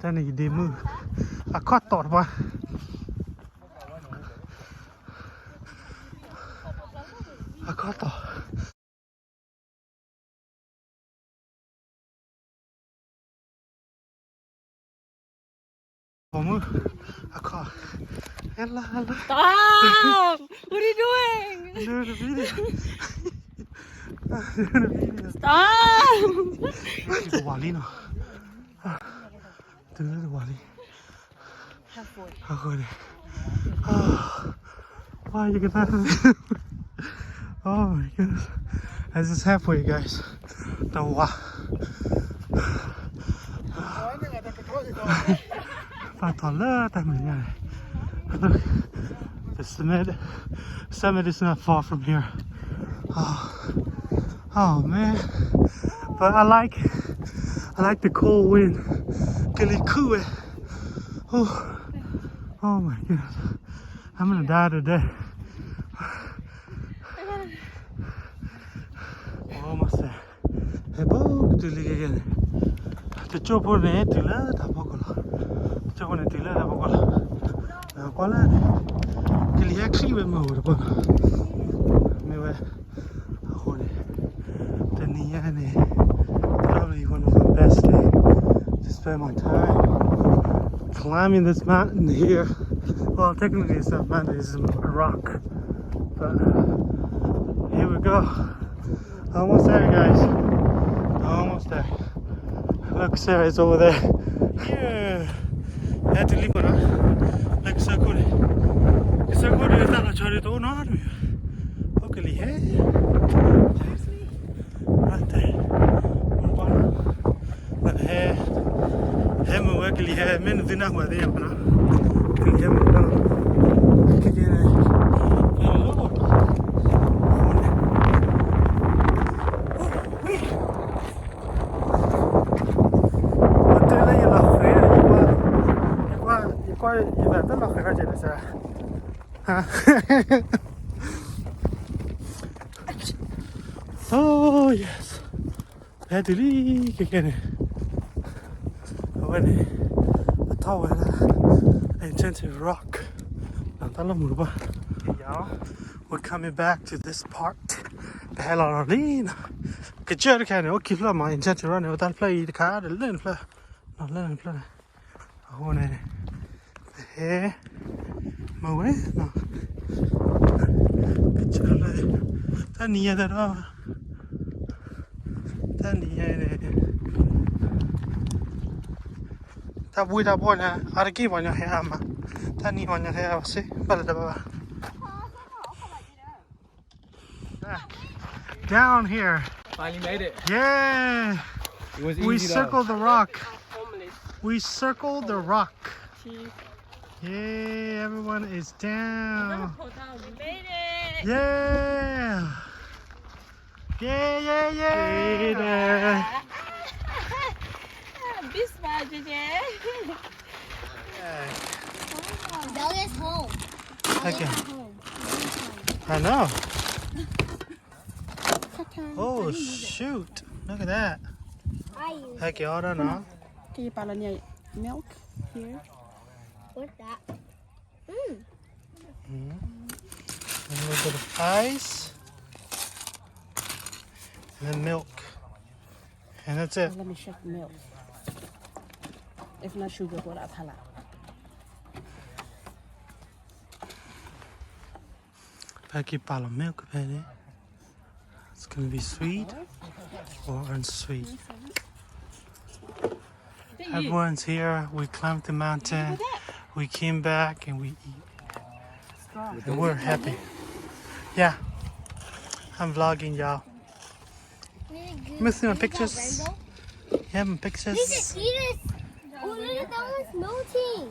တၢ်န့ၣ်ယဒ့မုၣ်, အခီၣ်တီၢ်တပှၢ်, အခီၣ်တီၢ် ပိာ်မုၣ်, အခီၣ်, hello, hello. Stop! What are you doing? I'm doing a video. I'm doing a video. Stop! တဝၤလံနီၤ, တုၤလၢတဝၤလံ. Halfway. အဃိန့ၣ်, ဝါ ယကသး, oh my goodness, this is halfway, guys. တဝၤ, ပာ်ထီၣ်လၢတၢ်မဲာ်ညါန့ၣ်, look, the summit, summit is not far from here. Oh, oh man, but I like, I like the cold wind. ကလံၤခုၣ်ဝဲ, oh, oh my goodness, I'm gonna die today. Almost there. ဟဲဘိကတုၤလံကဲကဲန့ၣ်, တကၠိၢ်ဖိန့ၣ်တုၤလၢတၢ်ဖီခိၣ်လီၤ, တကၠိၢ်ဖိန့ၣ်တုၤလၢတၢ်ဖီခိၣ်လီၤ, ကွၢ်လၢန့ၣ်, ကလံၤဟဲချံဝဲမ့ၢ်အိၣ်တပီၢ်လီၤ, မ့ၢ်ဝဲ, အဃိန့ၣ်, တနံၤညါန့ၣ်, probably one of the best day to spend my time climbing this mountain here. Well, technically it's not mountain, it's a rock. But here we go. Almost there, guys. Almost there. Look, Sarah's over there. Yeah. ဟဲတုၤလံမ့ၢ်နီၤ, လၢကစၢၢ်ခိၣ်န့ၣ်, ကစၢၢ်ခိၣ်န့ၣ် သးလီၤဆီဒ်သိးနီၤတမံၤ, အိၣ်ကလံၤဟဲ, right there. ဟဲ, ဟဲမ့ၢ်ဝဲကလံၤဟဲ မ့ၢ်နသုနၢ်ဟူသ့ၣ်ညါဘၣ်နီၤ, ကလံၤဟဲမ့ၢ်ဝဲ, ကဲကဲန့ၣ်, ဟဲလီၤလၢ, အဃိန့ၣ် Oh yes. ပဟဲတုၤလံ ခဲခဲန့ၣ်, အဝဲန့ၣ် ပထီၣ်ဝဲဒၣ် Enchanted Rock တၢ်လီၢ်မူတဘၣ်. Y'all, we're coming back to this part. ပဟဲလီၤလီၤလံနီၤ. ကစၢၢ်တခါန့ၣ် အိၣ်ခံဖျၢၣ်မး Enchanted Rock န့ၣ် အိၣ်တၢ်တဖျၢၣ်အံၤတခါ ဒီးလၢန့ၣ်တဖျၢၣ်, လၢန့ၣ်တဖျၢၣ်န့ၣ် အဃိန့ၣ် ပဟဲ မ့ၢ်ဝဲနီၤ, ကစၢၢ်လၢ တၢ်နံၤညါတၢ်ဒီး တၢ်နံၤညါန့ၣ် တၢ်ဘှ့ၣ်တၢ်ဘှီၣ်န့ၣ် အါတက့ၢ်ပှၤညီဟဲအါမး, တၢ်နံၤပှၤညီဟဲအါဘၣ်စ့ၢ် ဘၣ်လၢတဘၣ်ဘၣ်. Down here. Finally made it. Yeah. It was We easy though. Circled the rock. We circled the rock. Yay, everyone is down. We made it. Yeah. Yeah, yeah, yeah. Made it. Big smile, J J. Belly is home. Okay. Belly is home. I know. Oh, shoot. Look at that. I use ဟဲက့ၤအီၣ်ဒၣ်နီၤ. Can you follow me? Milk here. What's that? Mm. Mm. A little bit of ice. And then milk. And that's it. Let me check milk. If not sugar, what I tell her. ဖဲက့ၤပာ်လီၤ milk ဖဲန့ၣ်. It's gonna be sweet or unsweet. Everyone's here. We climbed the mountain. We came back and we eat. And we're happy. Yeah. I'm vlogging, y'all. Let me see my pictures. Yeah, my pictures. Look at Edith. Oh, look at that one's melting.